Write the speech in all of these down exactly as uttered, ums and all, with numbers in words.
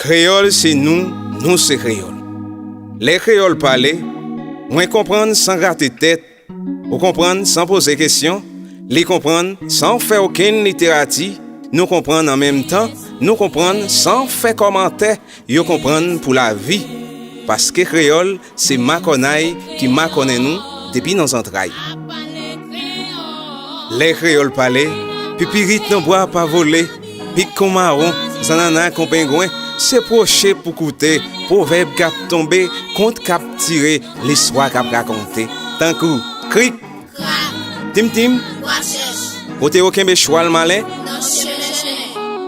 Kreyòl se nou, nou se kreyòl. Lè kreyòl pale, mwen konprann san grate tèt, ou konprann san poze kesyon, li konprann san fè okenn literati, nou konprann an menm tan, nou konprann san fè kòmantè, yo konprann pou lavi. Paske kreyòl se makònay ki makònen nou depi nan zantray. Lè kreyòl pale, pipirit nan bwa pa vole, pik kon mawon, zannanna kon pengwen, se pwoche pou koute, pwovèb k ap tonbe, kont k ap tire, listwa k ap rakonte. Tankou krik, timtim, kote yo kenbe chwal malen,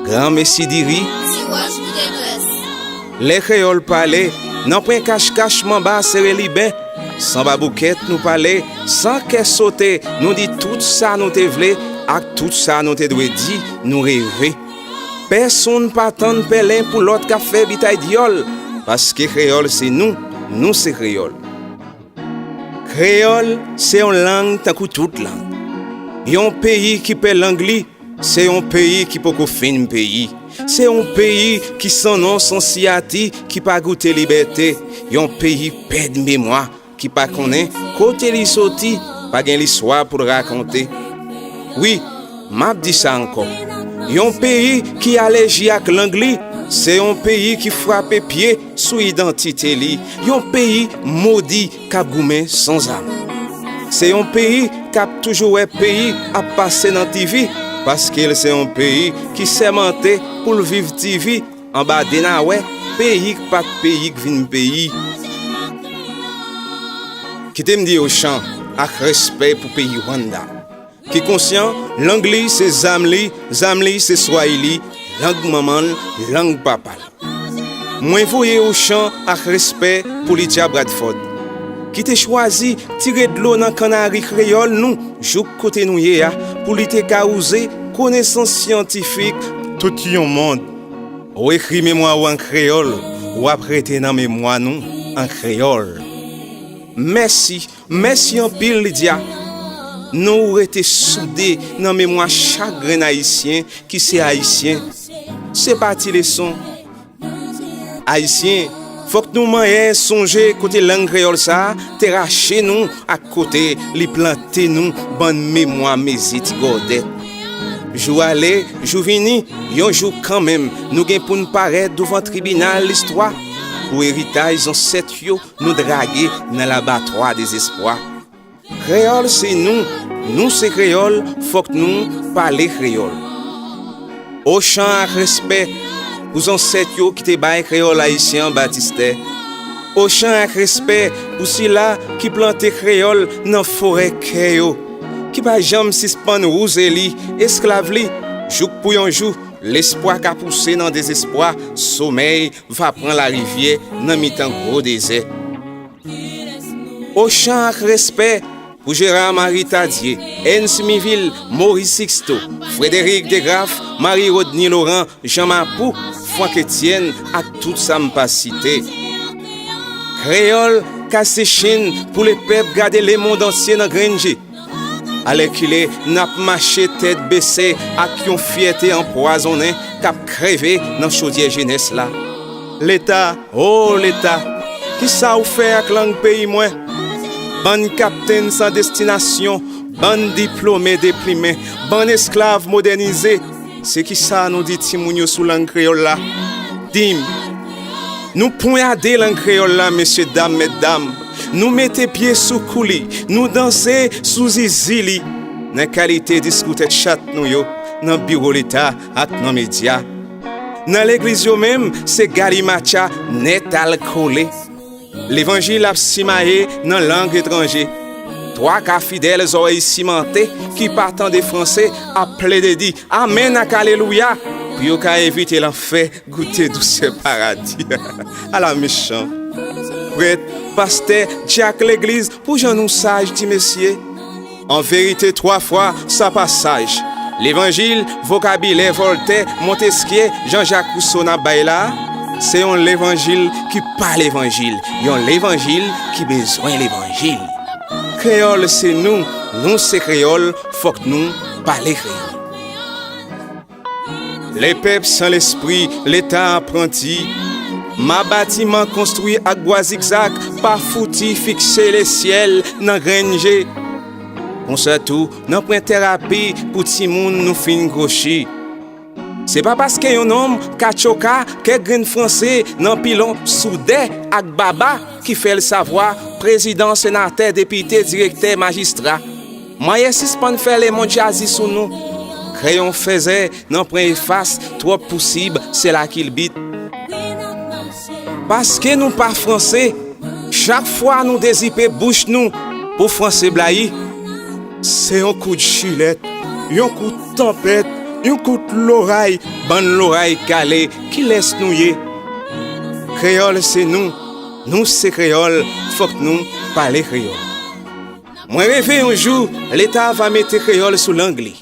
granmesi diri. Lè kreyòl pale, nanpwen kachkach manba sere liben. San baboukèt nou pale, san kè sote, nou di tout sa nou te vle ak tout sa nou te dwe di, nou reve. Pèsonn pa tann pèlen pou lòt k ap fè bitay dyòl, paske kreyòl se nou, nou se kreyòl. Kreyòl se yon lang tankou tout lang. Yon peyi ki pè lang li, se yon peyi ki poko fin peyi. Se yon peyi ki san non, san siyati, ki pa goute libète. Yon peyi pèd memwa, ki pa konnen kote li soti, pa gen listwa pou l rakonte. Wi, m ap di sa ankò. Yon peyi ki alèji ak lang li, se yon peyi ki frape pye sou idantite li. Yon peyi modi k ap goumen san zam. Se yon peyi k ap toujou wè peyi ap pase nan tivi, paske l se yon peyi ki sèmante pou l viv tivi anba denawè, peyi k pa t peyi k vin peyi. Kite m di Ochan ak respè pou peyi Rwanda, ki konsyan lang li se zam li, zam li se Swahili, lang manman l, lang papa l. Mwen voye Ochan ak respè pou Lydia Bradford, ki te chwazi tire dlo nan kannari kreyòl nou jouk kote nou ye a, pou li te ka wouze konesans syantifik tout yon mond. Ou ekri memwa ou an kreyòl, w ap rete nan memwa nou an kreyòl. Mèsi, mèsi anpil, Lydia. Non ou rete soude nan memwa chak grenn Ayisyen ki se Ayisyen. Se pa ti leson. Ayisyen, fòk nou manyen sonje kote lang kreyòl sa a te rache nou ak kote li plante nou bann memwa mezi ti gòdèt. Jou ale, jou vini, yon jou kanmenm, nou gen pou n parèt douvan tribinal listwa pou eritaj zansèt yo nou drage nan labatwa dezespwa. Kreyòl se nou, nou se kreyòl, fòk nou pale kreyòl. Ochan ak respè pou zansèt yo ki te bay kreyòl ayisyen an batistè. Ochan ak respè pou sila ki plante kreyòl nan forè kè yo, ki pa janm sispann wouze li, esklav li, jouk pou yon jou, lespwa ka pouse nan dezespwa, somèy va pran larivyè nan mitan gwo dezè. Ochan ak respè pou Gérard Marie Tardieu, Ernst Miville, Maurice Sixto, Frédéric Desgraff, Marie Rodny Laurent, Jean Mapou, Franck Etienne ak tout sa m pa site. Kreyòl kase chenn pou lepèp gade lemonn antye nan grenn je. Alèkile, n ap mache tèt bese ak yon fyète anpwazonnen k ap kreve nan chodyè jenès la. Leta, o Leta, kisa w fè ak lang peyi mwen? Bann kaptenn san destinasyon, bann diplome deplimen, bann esklav modènize, se kisa nou di timoun yo sou lang kreyòl la? Di m, nou ponyade lang kreyòl la, mesye dam, mèt dam. Nou mete pye sou kou li, nou danse sou zizi li. Nan kalite diskou tèt chat nou yo, nan biwo Leta ak nan medya. Nan legliz yo menm, se galimatcha nèt al kole. Levanjil ap simaye nan lang etranje. Twa ka fidèl zòrèy simante ki pa tande franse ap plede di amèn ak alelouya pou yo ka evite lanfè, goute dousè paradi. Ala mechan! Prèt, pastè, dyak legliz, pou jan nou saj, ti mesye. An verite, twa fwa, sa pa saj. Levanjil, vokabilè Vòltè, Monteskyè, Jean-Jacques Rousseau n ap bay la, se yon levanjil ki pa levanjil, yon levanjil ki bezwen levanjil. Kreyòl se nou, nou se kreyòl, fòk nou pale kreyòl. Lepèp san lespri, leta apranti. Ma batiman konstwi ak bwa zigzag pa fouti fikse lesyèl nan grenn je. Konsa tou, nan pran terapi pou timoun nou fin gwochi. Se pa paske yon nonm katchoka kèk grenn franse nan pilon soudè ak baba ki fè l savwa prezidan, senatè, depite, direktè, majistra. Mwaye sispann fè lemonn jazi sou nou. Kreyon fèzè nan pran efas twòp pousib se la kilbit. Paske nou pa franse, chak fwa nou dezipe bouch nou pou franse blayi, se yon kout jilèt, yon kout tanpèt, yon kout loray, bann loray kale, kilès nou ye? Kreyòl se nou, nou se kreyòl, fòk nou pale kreyòl. Mwen reve yon jou leta va mete kreyòl sou lang li.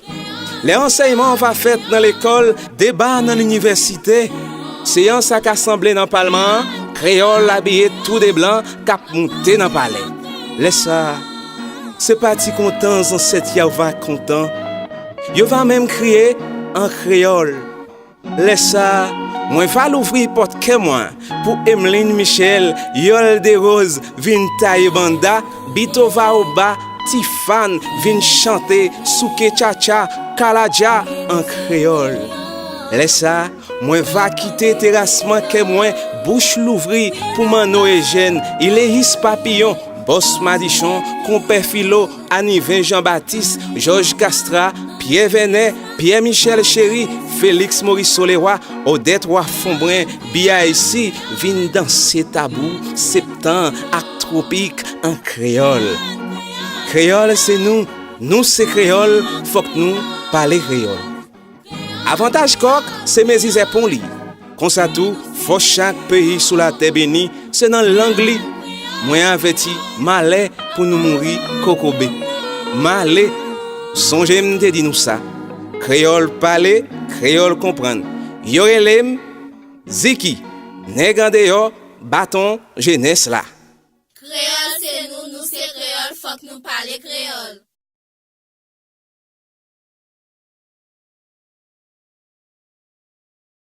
Lè ansèyman va fèt nan lekòl, deba nan linivèsite, seyans ak asanble nan palman an, kreyòl abiye tou de blan k ap moute nan palè. Lè sa a, se pa ti kontan zansèt yo va kontan. Yo va menm kriye an kreyòl. Lè sa a, mwen va louvri pòt kè mwen pou Emeline Michel, Yòl de Rose vin taye banda, Bitova Oba, Tifan vin chante, souke tchatcha, kaladja an kreyòl. Lè sa a, mwen va kite terasman kè mwen, bouch louvri pou Manno Ejèn, Ileyis Papiyon, Bòs Madichon, Konpè Filo, Aniven Jan Batis, Jòj Kastra, Pyè Vènè, Pyè Michèl Cheri, Feliks Moriso Lewa, Odèt Wa Fonbren, B I C vin danse tabou, septan ak twopik an kreyòl. Kreyòl se nou, nou se kreyòl, fòk nou pale kreyòl. Avantaj kòk se mezi zèpon li. Konsa tou, fòs chak peyi sou latè beni se nan lang li. Mwen avèti, malè pou nou mouri kokobe. Malè, sonje m te di nou sa. Kreyòl pale, kreyòl konprann. Yo rele m Ziki, nèg andeyò, baton jenès la. Kreyòl se nou, nou se kreyòl, fòk nou pale kreyòl.